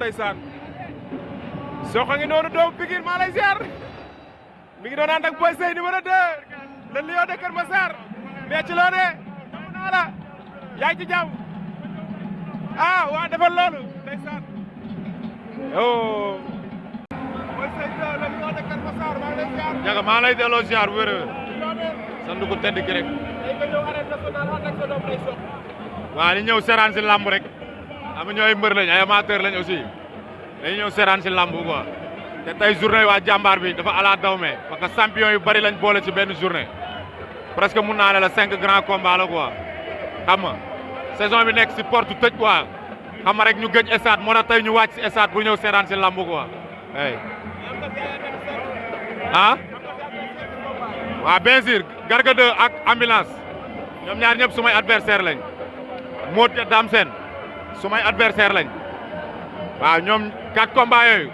ndeysaan Sokh a ngi noonu doomu Pikine maa lay ziar mi ngi doon ànd ak Boy Seye numéro 2 le lion de Keur Massar mais ci loo de naa la yaa ngi ci jàmm waa defal loolu ndeysaan Boy Seye le lion de Keur Massar maa lay ziar Ndiaga maa lay delloo ziar bu wér sant ko tedd ki rek waaw ni ñëw seraan si lamb rek am ñoo ay mbër lañ ay amateur lañ aussi dañu ñëw seraan si lamb quoi te tey journée waa jàmbaar bi dafa ala dawme parce que champion yu bari lañ boole ci benn journée presque mun naa ne la 5 grands combats la quoi xam nga saison bi nekk si porte tëj quoi xam nga rek ñu gëj stade moo tax tey ñu wàcc si stade pour ñëw seraan si lamb quoi ay waaw bien sûr Garga 2 ak ambulance ñoom ñaar ñëpp sumay adversaire lañ Modou te Dame Sène sumay adversaire lañ waaw ñoom 4 combats yooyu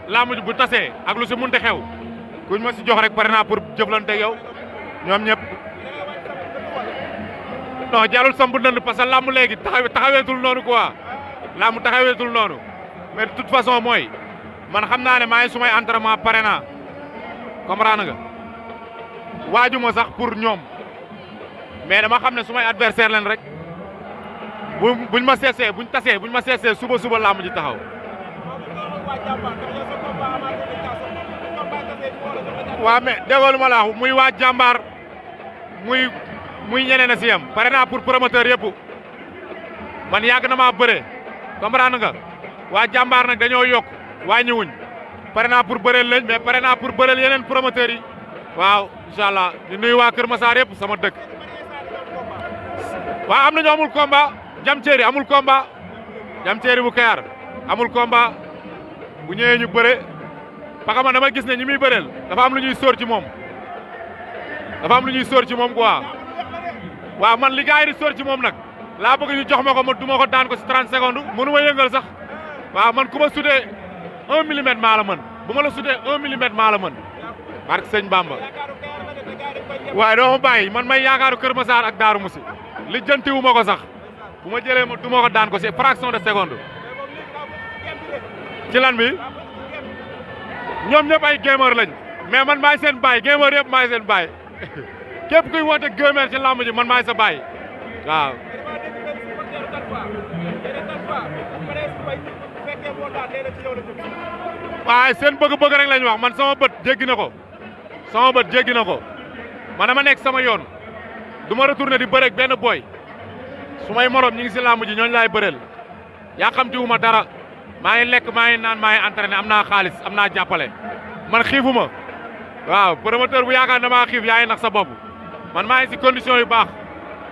lamb bu tasee ak lu si munti xew kuñ ma si jox rek pare naa pour jëflante yow ñoom ñëpp non jarul sambu ndënd parce que lamb léegi taxaweetul noonu quoi lamb taxaweetul noonu mais de toute façon mooy man xam naa ne maa ngi sumay entraînement pare naa comprendre nga waajuma sax pour ñoom mais dama xam ne sumay adversaire leen rek buñ ma seesee buñ tasee buñ ma seesee suba lamb ji taxaw waaw mais déggoo ma la wax muy waa jàmbaar muy ñeneen a si yam pare naa pour promoteur yëpp man yàgg na maa bëre comprendre nga waa jàmbaar nag dañoo yokk wàññiwuñ pare naa pour bëreel lañ mais pare naa pour bëreel yeneen promoteurs yi waaw incha allah di nuyu waa Kër Massar yëpp sama dëkk waaw am nañu amul combat jam ceeri amul combat jam ceeri bu Kayar amul combat bu ñëwee ñu bëre parce que man dama gis ne ñi muy bëreel dafa am lu ñuy sóor ci moom quoi waaw man li gars yi di sóor ci moom nag laa bëgg ñu jox ma ko ma duma ko daan ko si 30 secondes mënu ma yëngal sax waaw man ku ma sutee 1 millimètre maa la mën bu ma la sutee 1 millimètre maa la mën barke sëñ Bamba waaye doo ma bàyyi man may yaakaaru Kër Massar ak Daaru Musi li jëntiwu ma ko sax bu ma jëlee ma duma ko daan ko si fraction de seconde ci lan bi ñoom ñëpp ay gamer lañ mais man maay seen baay gamer yëpp maay seen baay képp kuy woote gamer ci lamb ji man maay sa baay waaw. waaye seen bëgg-bëgg rek lañ wax man sama bët jéggi na ko man dama nekk sama yoon du ma retourné di bëreeg benn boy su may morom ñi ngi si lamb ji ñooñu laay bëreel yaa xam ci wu ma dara. maa ngi lekk maa ngi naan maa ngi entraîné am naa xaalis am naa jàppale man xiifuma waaw promoteur bu yaakaar damaa xiif yaa ngi nax sa bopp man maa ngi si condition yu baax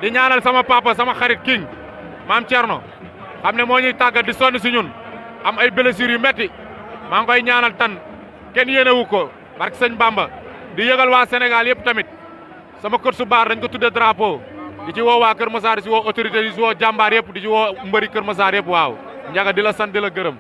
di ñaanal sama papa sama xarit king maam Thierno xam ne moo ñuy tàggat di sonn si ñun am ay blessures yu metti maa ngi koy ñaanal tan kenn yéenewu ko barke sëñ Bamba di yëgal waa Sénégal yëpp tamit sama kër su baar dañ ko tudde drapeau di ci woo waa Kër Massar di ci woo autorité di ci woo jàmbaar yëpp di ci woo mbëri Kër Massar yëpp waaw Ndiaga di la sant di la gërëm